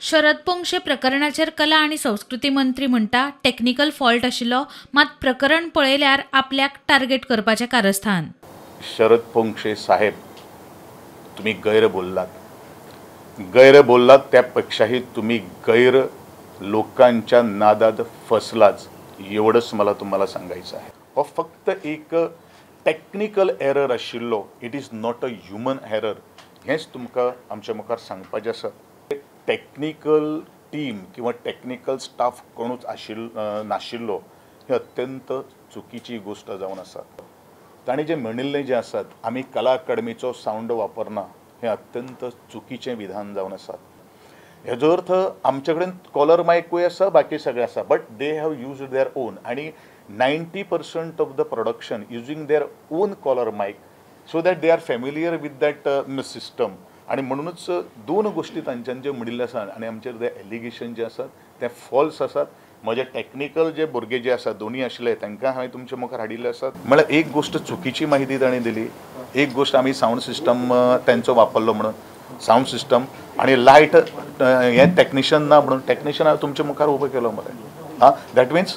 शरद पोंक्षे प्रकरणाचेर कला आनी संस्कृती मंत्री म्हणटा टेक्निकल फॉल्ट आशिल्लो, मात प्रकरण पळयल्यार आपल्याक टार्गेट करपाचें कारस्थान. शरद पोंक्षे साहेब, तुम्ही गैर बोललात, गैर बोललात त्यापेक्षाही तुम्ही गैर लोकांच्या नादात फसलाच एवढंच मला तुम्हाला सांगायचं आहे. हो फक्त एक टेक्निकल एरर आशिल्लो, it is not a human error हेंच तुमकां आमच्या मुखार सांगपाचें आसा. टेक्निकल टीम किंवा टेक्निकल स्टाफ कोणूच नाशिल्लो ही अत्यंत चुकीची गोष्ट जावन आसा. ताणें जें म्हणिल्लें जें आसात आमी कला अकादमीचो सावंड वापरना हें अत्यंत चुकीचें विधान जावन आसा. हेजो अर्थ आमचे कडेन कॉलर मायकूय आसा, बाकी सगळें आसा, but they have used their own आनी 90% of the production using their own collar mic so that they are familiar with that system. आनी म्हणूनच दोन गोष्टी तांच्यान जे म्हणिल्लें आसा आनी आमचेर जे एलिगेशन जे आसात ते फॉल्स आसात. म्हजे टॅक्निकल जे भुरगे जे आसात दोनूय आशिल्ले तांकां हांवें तुमच्या मुखार हाडिल्ले आसात. म्हळ्यार एक गोष्ट चुकीची माहिती ताणें दिली, एक गोष्ट आमी सावंड सिस्टम तांचो वापरलो म्हणून सावंड सिस्टम आनी लायट हे टॅक्निशियन ना म्हणून टॅक्निशियन हांवें तुमच्या मुखार उबो केलो मरे. हां, that means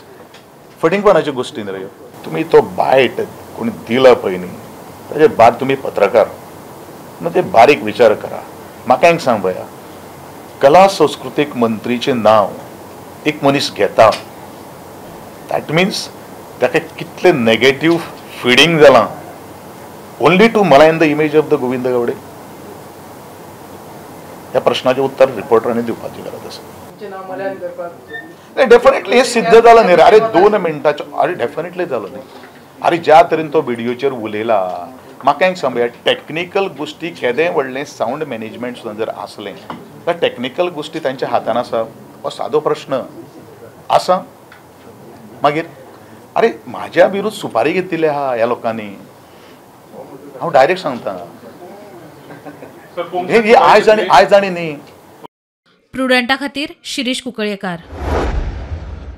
फटींगपणाच्यो गोष्टी न्ही रे. तुमी तो बायट कोणी दिला पळय न्ही ताजे बाद तुमी पत्रकार मग ते बारीक विचार करा. म्हाका एक सांग पळया, कला संस्कृतीक मंत्रीचें नांव एक मनीस घेता that means ताका कितलें नेगेटीव फिडींग जालां only to malign the image of the Govind Gawde. ह्या प्रश्नाचें उत्तर रिपोर्टरांनी दिवपाची गरज आसा. डेफिनेटली हें सिद्ध जालां न्ही रे. अरे 2 मिनटाचो, अरे डेफिनेटली जालो न्ही. अरे ज्या तरेन तो व्हिडियोचेर उलयला, म्हाका एक सांगया टॅक्निकल गोष्टी केदें व्हडलें सावंड मॅनेजमेंट सुद्दां जर आसलें तर टॅक्निकल गोष्टी तांच्या हातान आसा हो सादो प्रश्न आसा. मागीर अरे म्हाज्या विरुद्ध सुपारी घेतिल्ली आहा ह्या लोकांनी, हांव डायरेक्ट सांगता हे आयज आनी आयज आनी न्ही. प्रुडंटा खातीर शिरीष कुंकळयेंकार.